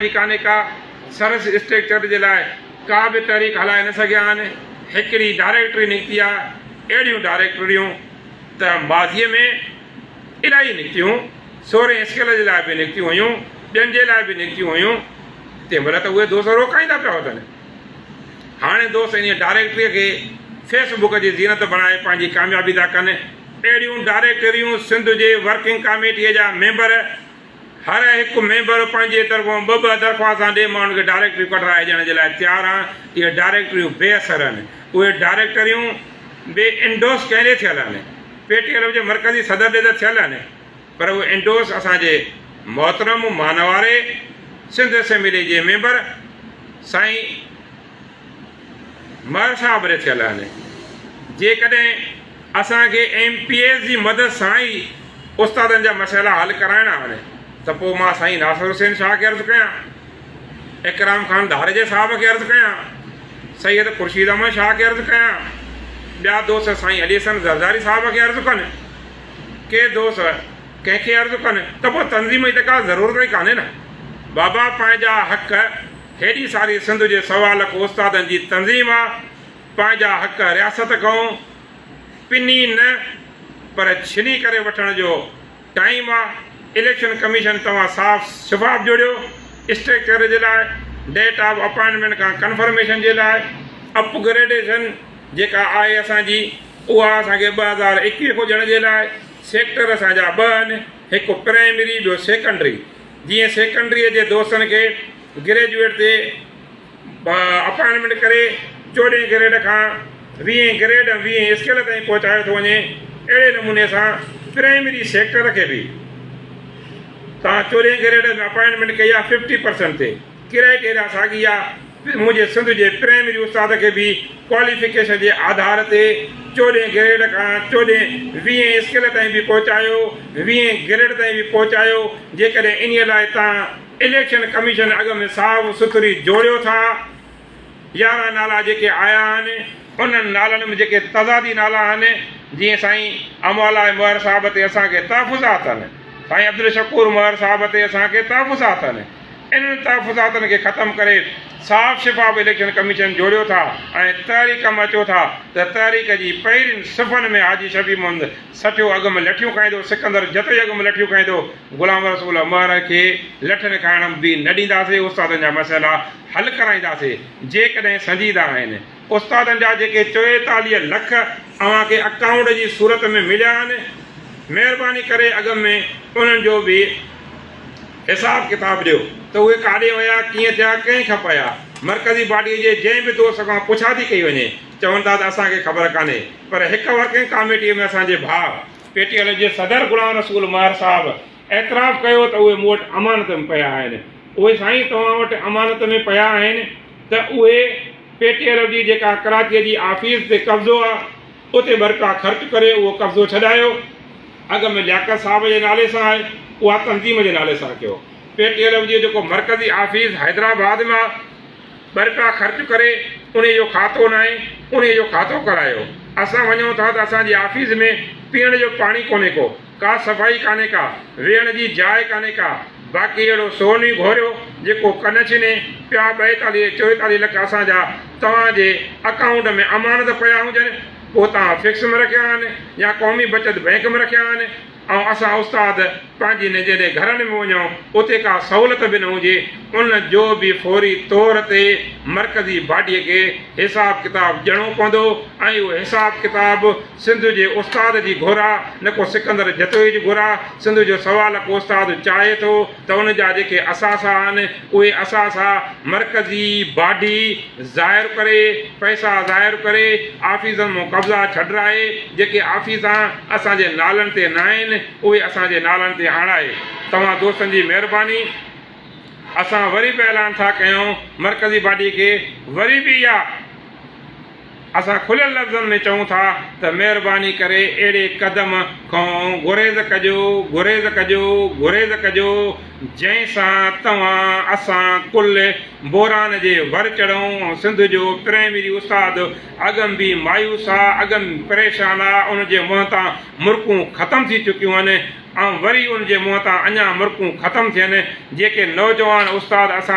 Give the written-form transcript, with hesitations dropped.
جي ڪانهي ڪا سرس اسٽريڪچر جي لاء ڪا به تحريڪ هلائي نه سگهيا آهن. هڪڙي ڊائريڪٽري نڪتي آهي، اهڙيون ڊائريڪٽريون ته ماضيء ۾ الاهي نڪتيون، سورهين اسڪيل جي لاء به نڪتيون هيون، ٻين جي لاء به نڪتيون هيون، تنهن مهل ته اهي دوست روڪائيندا پيا وتن. هاڻي دوست انهيء ڊائريڪٽريء کي فيس بڪ جي زينت بڻائي پنهنجي ڪاميابي ٿا ڪن. اهڙيون ڊائريڪٽريون سنڌ جي ورڪنگ ڪاميٽيء جا ميمبر هر هڪ ميمبر پنهنجي طرفون ٻه ٻه درخواستان ڏئي مان ان کي ڊائريڪٽريون ڪڍرائي ڏيڻ جي لاء تيار آهيان. اهي ڊائريڪٽريون بي اثر آهن. اهي ڊائريڪٽريون به انڊوس ڪنهن ڏي ٿيل آهن؟ پي ٽي ايل جي مرڪزي صدر ڏي ته ٿيل آهن پر اهي انڊوس اسان جي محترم مانواري سنڌ اسيمبلي جي ميمبر سائين مهر صاحب ڏي ٿيل آهن. جيڪڏهن اسان کي ايم پي ايز جي مدد سان ئي استادن جا مسئلا حل ڪرائڻا آهن ته پوء مان سائين ناصر حسين شاهه کي عرض ڪيان، اڪرام خان ڌاريجي صاحب کي عرض ڪيان، سيد خورشيد احمد شاهه کي عرض ڪيان، ٻيا دوست سائين علي حسن زرداري صاحب کي عرض ڪن، ڪي دوست ڪنهن کي عرض ڪن ته پوء تنظيم جي ته ڪا ضرورت ئي ڪانهي نه. بابا پنهنجا حق هيڏي ساري سنڌ جي سوا لک استادن جي تنظيم آ، پنهنجا حق رياست کئون پني نه پر ڇني ڪري وٺڻ جو ٽائيم آ، اليڪشن ڪميشن توهان صاف شفاف جوڙيو، اسٽرڪچر جي لاء، ڊيٽ آف اپائنٽمينٽ کان ڪنفرميشن جي لاء، اپ گريڊيشن جيڪا آهي اسان جي اها اسان کي 2021 کان ڏيڻ جي لاء، سيڪٽر اسان جا ٻه آهن، هڪ پرائمري ٻيو سيڪنڊري، جيئن سيڪنڊريء جي دوستن کي گريجوئيٽ تي اپائنٽمينٽ ڪري چوڏهين گريڊ کان ويهين گريڊ ۽ ويهين اسڪيل تائين پهچايو ٿو وڃي، اهڙي نموني سان پرائمري سيڪٽر کي به توهان چوڏهين گريڊ ۾ اپائنٽمينٽ ڪئي آهي ففٽي پرسنٽ تي ڪرائيٽيريا ساڳي آهي. منهنجي سنڌ جي پرائمري استاد کي به ڪواليفڪيشن جي آڌار تي چوڏهين گريڊ کان چوڏهين ويهين اسڪيل تائين به پهچايو، ويهين گريڊ تائين به پهچايو، جيڪڏهن انهيء لاء توهان اليڪشن ڪميشن اڳ ۾ صاف سٿري جوڙيو ٿا، 11 نالا جيڪي آيا آهن، انهن نالن ۾ جيڪي تضادي نالا آهن، جيئن سائين اموالاء مهر صاحب تي اسان کي تحفظات آهن، سائين عبدالشڪور مهر صاحب تي اسان کي تحفظات آهن. انهن تحفظاتن کي ختم ڪري صاف شفاف اليڪشن ڪميشن جوڙيو ٿا ۽ تحريڪ ۾ اچو ٿا ته تحريڪ جي پهرين صفن ۾ حاجي شفيع محمد سٺيو اڳ ۾ لٺيون کائيندو، سڪندر جتوئي اڳ ۾ لٺيون کائيندو، غلام رسول مهر کي لٺين کائڻ به نه ڏينداسين، استادن جا مسئلا حل ڪرائينداسين، جيڪڏهن سنجيده آهن. استادن جا جيڪي 44 لک اوهان کي اڪائونٽ جي صورت ۾ مليا آهن، مهرباني ڪري اڳ ۾ انهن جو به حساب ڪتاب ڏيو ته اهي ڪاڏي ويا، ڪيئن ٿيا، ڪنهن کپايا. مرڪزي باڊيء جي جنهن به دوست کان پڇا ٿي ڪئي وڃي، چون ٿا ته اسان کي خبر ڪانهي. پر هڪ ورڪنگ ڪاميٽيء ۾ اسان جي ڀاء، پي ٽي ايل جي صدر غلام رسول مهر صاحب اعتراف ڪيو ته اهي مون وٽ امانت ۾ پيا آهن. اهي سائين توهان وٽ امانت ۾ پيا آهن ته اهي پي ٽي ايل جي جيڪا ڪراچيء جي آفيس تي قبضو آ، اتي ٻه رپيا خرچ ڪري اهو قبضو ڇڏايو. اڳ ۾ لياقت صاحب جي نالي سان آهي، اها تنظيم جي نالي سان ڪيو. پي ٽي ايل جي جيڪو مرڪزي آفيس حيدرآباد ۾ آ، ٻه رپيا خرچ ڪري انهيء جو کاتو ناهي، انهيء جو کاتو ڪرايو. اسان وڃون ٿا ته اسان جي آفيس ۾ پيئڻ جو پاڻي ڪونهي ڪو. ڪا صفائي ڪانهي ڪا، ويهڻ جي جاء ڪانهي ڪا، باقي اهڙو سون ئي گهوريو جيڪو ڪن ڇني، پيا 42 44 لک اسان جا توهان جي اڪائونٽ ۾ امانت پيا هجن، پوء توهان فڪس ۾ رکيا آهن يا قومي بچت بئنڪ ۾ رکيا آهن ۽ اسان استاد پنهنجي جڏهن گهرن ۾ وڃون اتي ڪا سهولت به نه هجي، ان جو به فوري طور تي مرڪزي باڊيء کي حساب ڪتاب ڏيڻو پوندو ۽ اهو حساب ڪتاب سنڌ جي استاد جي گهر آ، نه ڪو سڪندر جتوئي جي گهر آ. سنڌ جو سوا لک استاد چاهي ٿو ته ان جا جيڪي اثاثا آهن، اهي اثاثا مرڪزي باڊي ظاهر ڪري، پئسا ظاهر ڪري، آفيسن مون قبضا ڇڏرائي، جيڪي آفيسان اسان جي نالن تي ناهن، اهي اسان جي نالن تي آڻائي. توهان دوستن جي مهرباني. اسان وري به اعلان ٿا ڪيون مرڪزي باڊي کي وري به اها. اسان کليل لفظن ۾ چئون ٿا ته مهرباني ڪري اهڙي قدم کان گريز ڪجو، گريز ڪجو، گريز ڪجو، جنهن سان توهان اسان ڪل بحران جي ور چڙهون ۽ سنڌ جو پرائمري استاد اڳم به مايوس آ، اڳم پريشان آ، ان جي منهن تان مرڪون ختم ٿي چڪيون آهن. ۽ وري ان جي منهن تان اڃا مرڪون ختم ٿين جيڪي نوجوان استاد اسان.